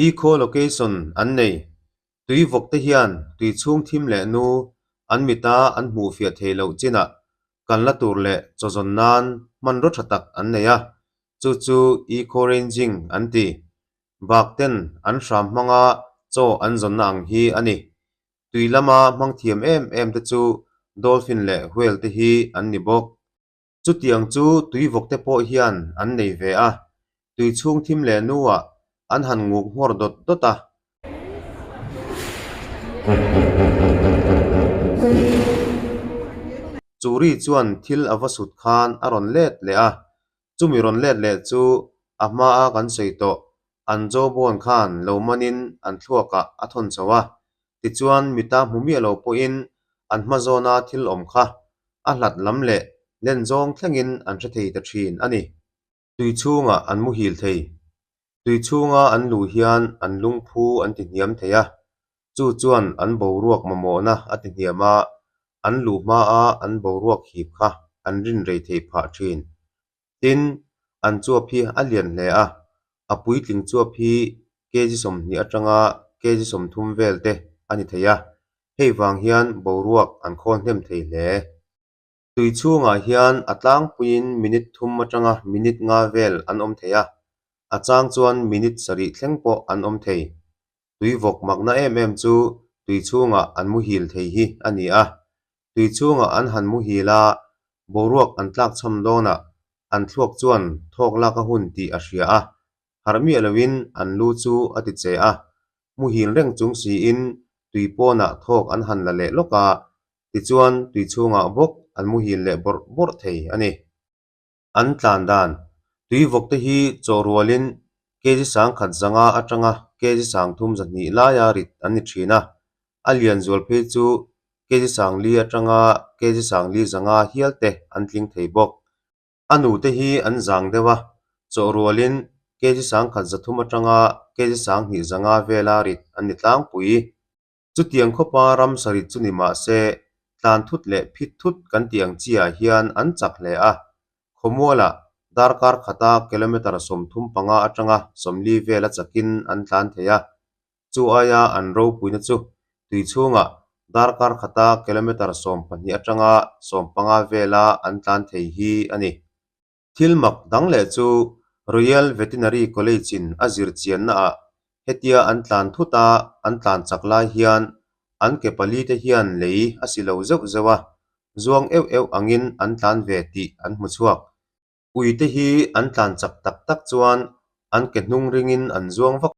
Echolocation an nei. Tui vawk te hian tui chhung thim leh nu an mita an hmuh fiah thei loh chinah kalna tur leh chaw zawn nan hmanraw tha tak an nei a, chu chu eco-ranging an ti. Bak ten an hram hmanga chaw an zawnna ang hi a ni. Tui lama hmang thiam em em te chu dolphin leh whale te hi an ni bawk. Chutiang chu tui vawk te pawh hian an nei ve a, tui chhung thim leh nuah an han nguk nghawr dawt dawt a. Chu ri chuan thil a va sut khan a rawn let leh a, chumi rawn let leh chu a hmaa kan sawi tawh an jawbone khan lo manin an thluakah a thawn chho a, tichuan mita hmu miah lo pawhin an hma zawna thil awm kha a hlat lam leh len zawng thlengin an hre thei ta thin a ni. Tui chhungah an muhil thei. Tui chhunga an luh hian an lungphu an ti hniam thei a, chu chuan an boruak mamawhna a ti hniam a, an luh hmaa an boruak hip kha an rin rei theih phah thin. Tin, an chuap hi a lian hle a, a puitling chuap hi kg 20 atanga kg 30 vel te a ni thei a, hei vang hian boruak an khawl hnem thei hle. Tui chhungah hian a tlangpuiin minute thum atanga minute nga vel an awm thei a, a chang chuan minute sarih thleng pawh an awm thei. Tui vawk makna em em chu tui chhungah an muhil thei hi a ni a, tui chhungah an han muhil a, boruak an tlak chham dawnah an thluak chuan thawk lak a hun tih a hria a, harh miah loin an lu chu a ti che a, muhil reng chung siin tui pawnah thawk an han la leh lawk a, tichuan tui chhungah bawk an muhil leh bawrh bawrh thei a ni. An tlan dan, tui vawk te hi chaw rualin kg 1100 atanga kg 3200 laia rit an ni thin a, a lian zual phei chu kg 4,000 atanga kg 4,500 hial te an tling thei bawk. A nute hi an zang deuh a, chaw rualin kg 1300 atanga kg 2500 vela rit an ni tlangpui. Chutiang khawpa ram sarit chu ni mah se, tlan thut leh phit thut kan tih ang chiah hian an chak hle a. Khawmualah darkar khata kilometre 35 atanga 40 vela chakin an tlan thei a. Chu aia an ropuina chu tui chhungah darkar khata kilometre 12 atanga 15 vela an tlan thei hi a ni. Thil mak dang leh chu Royal Veterinary College-in a zir chiannaah hetia an tlan thut a, an tlan chak lai hian an ke pali te hian lei a si lo zeuh zeuh a, zuang euh euh angin an tlan ve tih an hmu chhuak. Ui te hi an tlan chak tak tak chuan an ke hnung ringin an zuang vak.